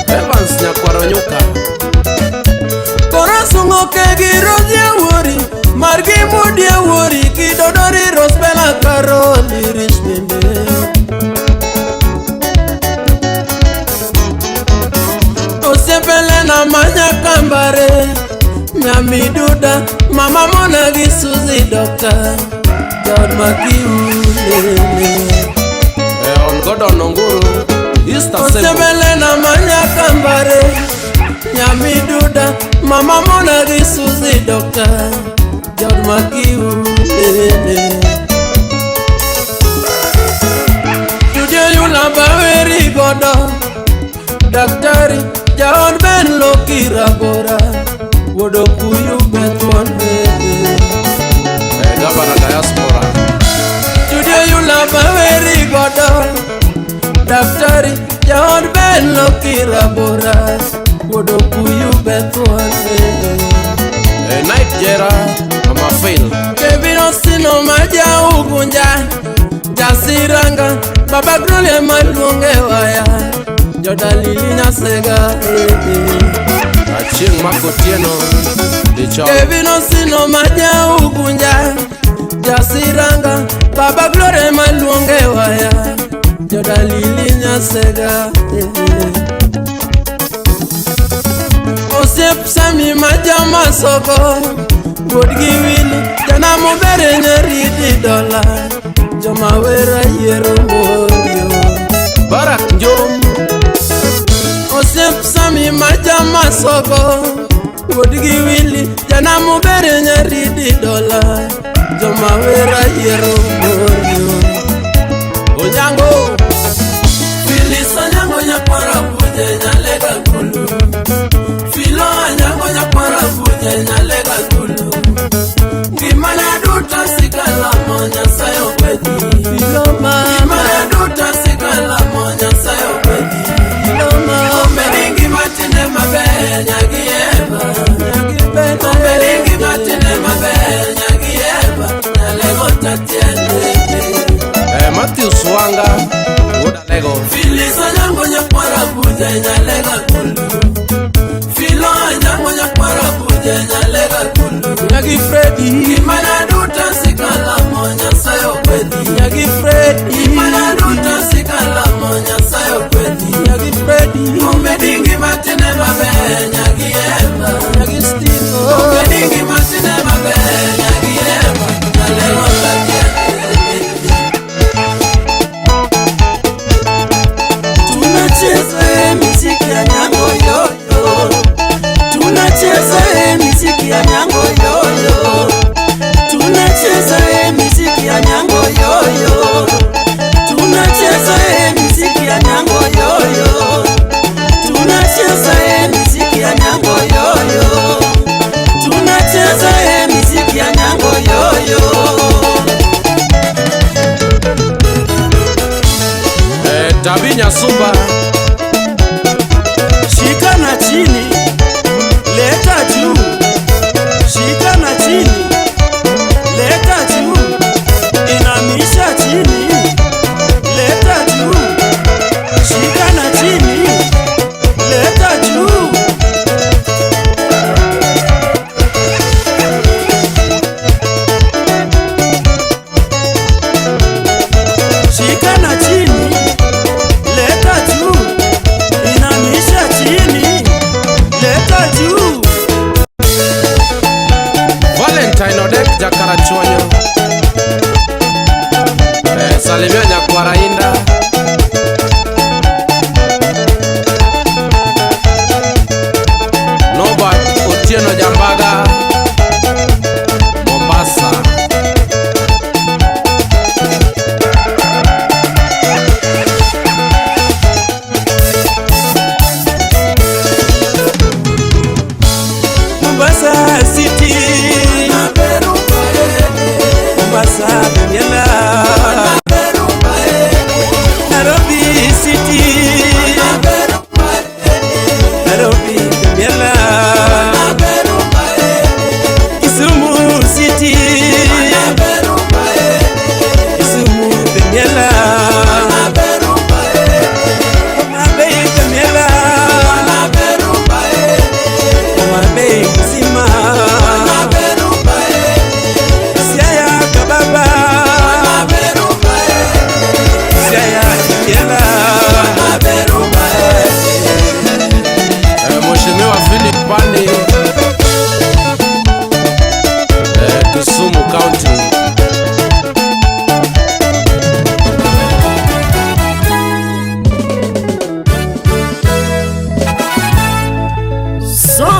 Evans Nyakwaro Nyuka. Koro sungo kegi Rosie Awuori margi Mudi Awuori kidodori Rosbella Karoli Rich bende. Osiepelena manyakambare Nyamiduda mama Mona gi Suzy Doctor jaod makiulele. On Gordon Onguru Easter Sebo. Osiepelena manyakambare Nyamiduda mama Mona gi Suzy Doctor jaod makiulele. Judio yula baweri godo daktari jaod ben lokirabora wuodo kuyu betwon bebe. Gavana Diaspora. Judio yula baweri godo daktari jaod ben lokirabora wuodo kuyu betwon bebe. Night Jera Mama Phil. Kevin Osino maja Ugunja Jasiranga Baba Gloria maluonge waya Jodalili Nyasega. Achieng' Makotieno Dichol. Kevin Osino maja Ugunja Jasiranga Baba Gloria maluonge waya Jodalili Nyasega. Osiep Sami maja Masoko wuod gi Wili janamo bere nyaridi dola joma wera yiero morio. Barak Njom. Osiep Sami maja Masoko wuod gi Wili janamo bere nyaridi dola joma wera yiero morio. Onyango Filis Onyango nyakwara buje nyalega gulu. Filo Onyango nyakwara buje nyalega gulu. Ngimana duto sikalamo Nyasaye ogwedhi. Filo mama. Ngimana duto sikalamo Nyasaye ogwedhi. Filo mama. Omedi ngima tinde maber nyagieva. Omedi ngima tinde maber nyagieva nyalego tatiende. Matthew Swanga wuod Alego. Filis Onyango nyakwara buje nyalega gulu. Filo Onyango nyakwara buje nyalega gulu. Nyagi Freddy ngimana duto sikalamo Nyasaye ogwedhi. Nyagi Freddy ngimana duto sikalamo Nyasaye ogwedhi. Nyagi Freddy omedi ngima tinde maber nyagieva. Nyagi Steve omedi ngima tinde maber nyagieva nyalego tatiende. Tunacheza miziki ya nyango yoyo. Tunacheza miziki ya nyango yoyo.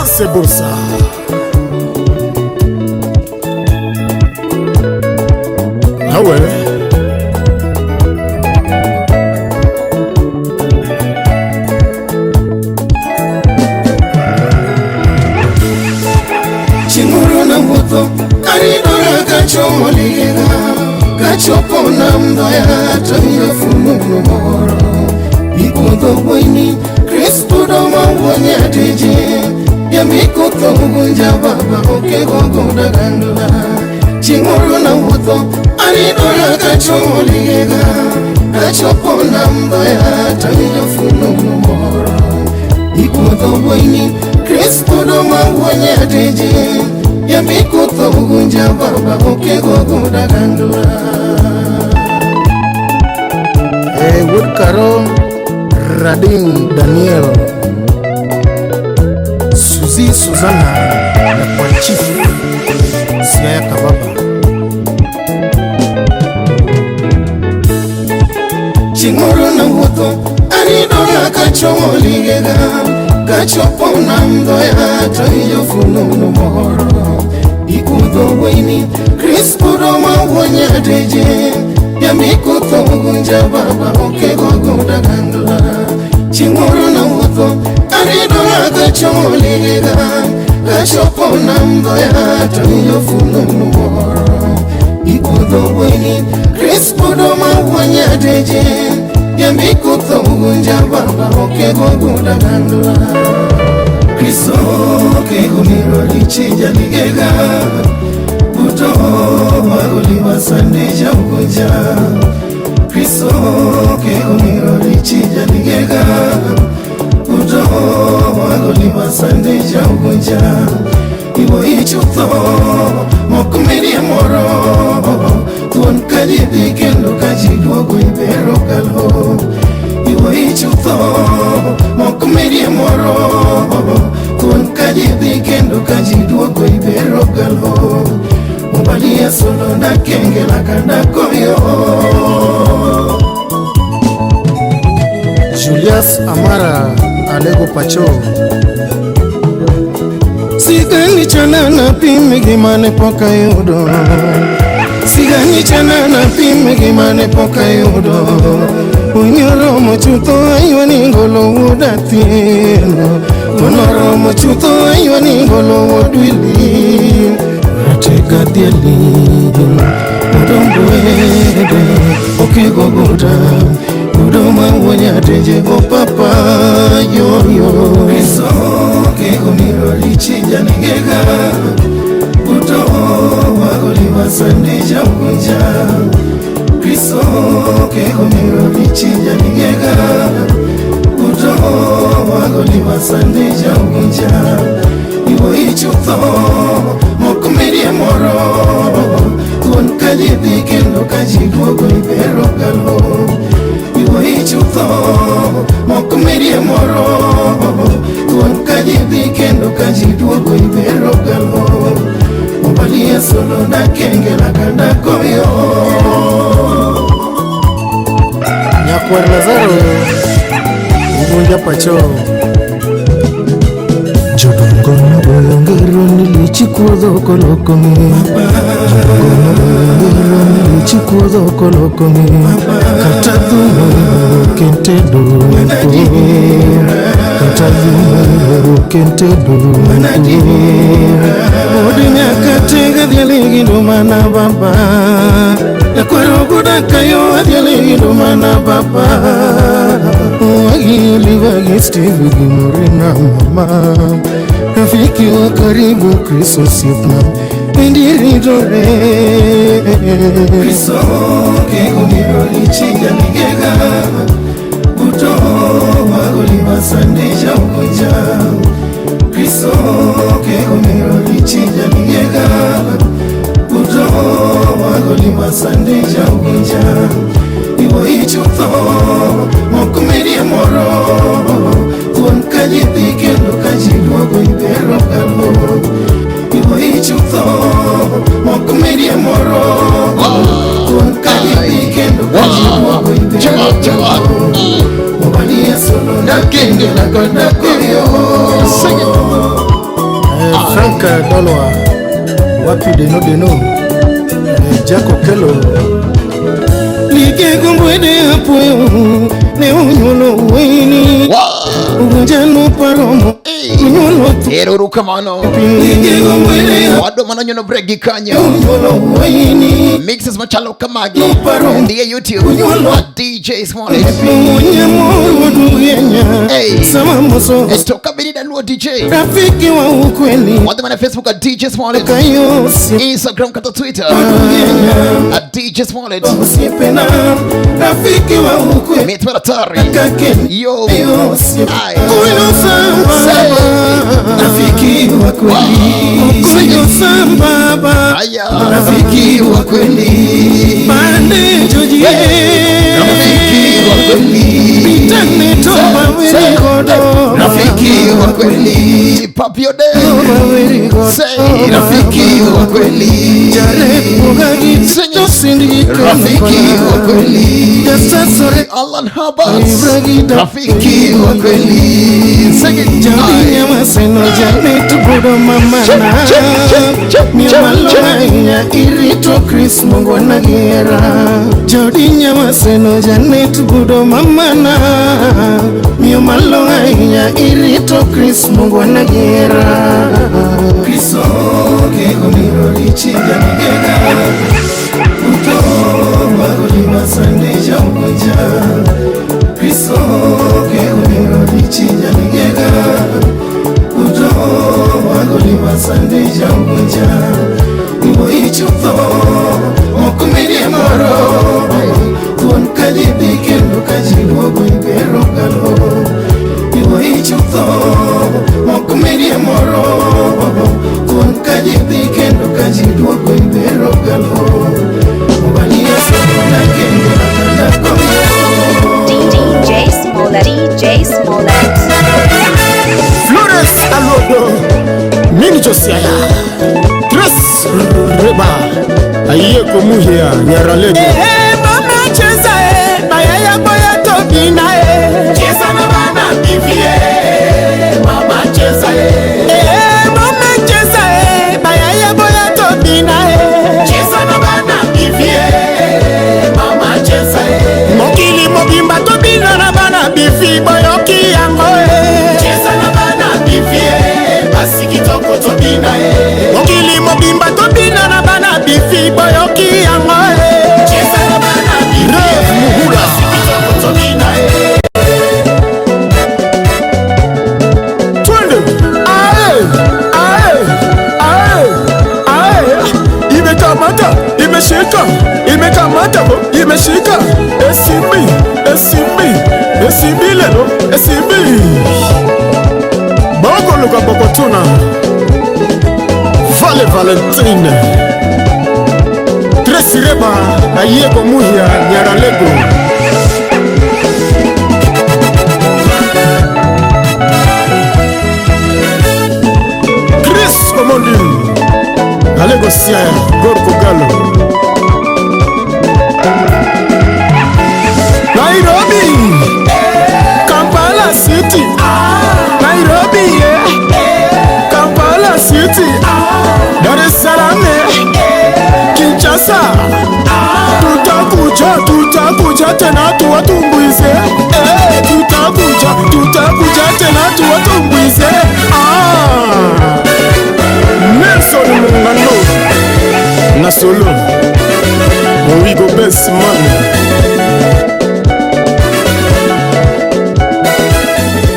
C'est beau ça. Ah ouais. Chinguru na moto aridora kachomoliga kachopona mdoya tayofununu moro ikundo bweni Kristo doma wonyatije yamikuto mugunja baba okegogoda gandula Chinguru na moto aridora kachomoliga kachopona mdoya tayofununu moro ikundo bweni Kristo doma wonyatije yamikuto mugunja baba okegogoda gandula. Wood Karo Radin Daniel Suzy Susanna na kwa chief Siaya Kababa. Chinguru na moto aridora kachomoligega kachopona mdoya tayofununu moro ikundo bweni Kristo doma wonyateje yamikuto mugunja baba okegogoda gandula Chinguru na moto aridora kachomoligega kachopona mdoya tayofununu moro ikundo bweni Kristo doma wonyateje yamikuto mugunja baba okegogoda gandula Kristo kegumiro lichija ligega buto magoli wasandija ugunja Kristo kegumiro lichija ligega buto magoli wasandija ugunja ibo ichuto mokumiri moro tuon kaji kendo kaji duogo ibero kalo ibo ichuto mokumiri moro tuon kaji kendo kaji duogo ibero kalo Ubalia solo na kengela kanda koyo. Julius Amara Alego Pacho. Sigani chana na pime gimane poka yudo Sigani chana na pime gimane poka yudo Unyoro mochuto ayuani ngolo udatino Unoro mochuto ayuani ngolo udwili Rateka dieli Udombuede Okegogoda Udoma wonyateje o papa yoyo Kristo kegumiro lichija nigega Buto magoli wasandija ugunja Kristo kegumiro lichija nigega Buto magoli wasandija ugunja Ibo ichuto mokumiri moro Tuon kaji kendo kaji duogo ibero kalo Ibo ichuto mokumiri moro Tuon kaji kendo kaji duogo ibero kalo Ubalia solo na kengela kanda koyo. Nyakwar Lazaro Ugunja Pacho. Jodongo nagoyo ngero nilichikuodho kolokome Jodongo nagoyo ngero nilichikuodho kolokome Kata dhumo kente duko Kata dhumo kente duko Odi nyakatega dhiali gidumana baba Nyakwaro gudakayo adhiali gidumana baba Wagi wagi Steve gimorena mama Rafiki wa karibu Kristo sipna Indiridore Kristo kegumiro lichija nigega Buto magoli wasandija ugunja Kristo kegumiro lichija nigega Buto magoli wasandija ugunja Ibo ichuto mokumiri moro Tuon kaji kendo kaji duogo ibero kalo Ibo ichuto mokumiri moro Tuon kaji kendo kaji duogo ibero kalo Ubalia solo na kengela kanda koyo. Sing it. Dolwa wapi Deno Deno Jack Okello Lige gombwede apuoyo ne onyuolo wuoyini Ugunjano paromo onyuolo Ero kamano. Wadwa mano nyono break gi kanyo. Mixes machalo kamagi. Ndie YouTube at DJ Smollett. Hey. Toka Bidida Luo DJ. Rafiki wa ukweli. Wadwa mana Facebook at DJ Smollett. Instagram kata Twitter at DJ Smollett. Rafiki wa ukweli. Mitwara tari. Yo. Ai. Rafiki wa kweli. Kuyo sambaba. Rafiki wa kweli. Pande jojie. Rafiki wa kweli. Pitane toba wili godo. Rafiki wa kweli. Papio de. Say rafiki wa kweli. Rafiki wa kweli. Alan Habas. Rafiki wa kweli. Sing it. Jaminya maseno janet budo mama na Miamalo irito Chris Mungu na gera Jodinya maseno janet budo mama na Miamalo irito Chris Mungu na gera Chris oke gomiro richi jamigega Uto magoli masande jamuja Chris oke gomiro richi jamigega Uto magoli masande jamuja Ibo ichutho mokumirie moro Tuon kajibi kendo kajiduogo ibero galo Ibo ichutho mokumirie moro Tuon kajibi kendo kajiduogo ibero galo Obania sona kendo akanda komio DJ Smollett, DJ Smollett. Flores Alodo, Mini Josiah, Tres Reba, Ayeko Muhia, Nyaralego. Eh, mama cheza eh, bayaya boya tobina eh. Cheza na bana bivie, mama cheza eh. Eh, mama cheza eh, bayaya boya tobina eh. Cheza na bana bivie, mama cheza eh. Mokili mobimba tobina na bana bifi boyoki yango eh. Cheza na bana bivie, basi kitoko tobina eh. Mokili mobimba tobina na bana bifi boyoki yango eh. Cheza na bana bivie, basi kitoko tobina eh. Twende. Ae, ae, ae, ae. Imekamata, imeshika, imekamata bo, imeshika. Esimbi, esimbi, esimbi lelo, esimbi. Boko luka bokotuna. Vale Valentine. Tracy Reba, Ayeko Muhia, Nyaralego. Chris Omondi, Alego Siaya, Gorko Galo. Nairobi, Kampala City, Nairobi, yeah. Kampala City, Dar es Salaam, Kinshasa. Tutakuja, tutakuja tena tuwatumbuize. Eh, tutakuja, tutakuja tena tuwatumbuize. Ah. Nelson Mungano na solo Owigo best man.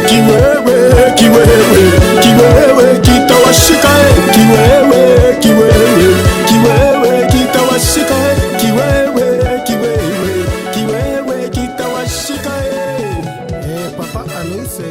Kiwewe, kiwewe, kiwewe kitawashika eh. Kiwewe, kiwewe, kiwewe kitawashika eh. Kiwewe, kiwewe, kiwewe kitawashika eh. Papa Aloise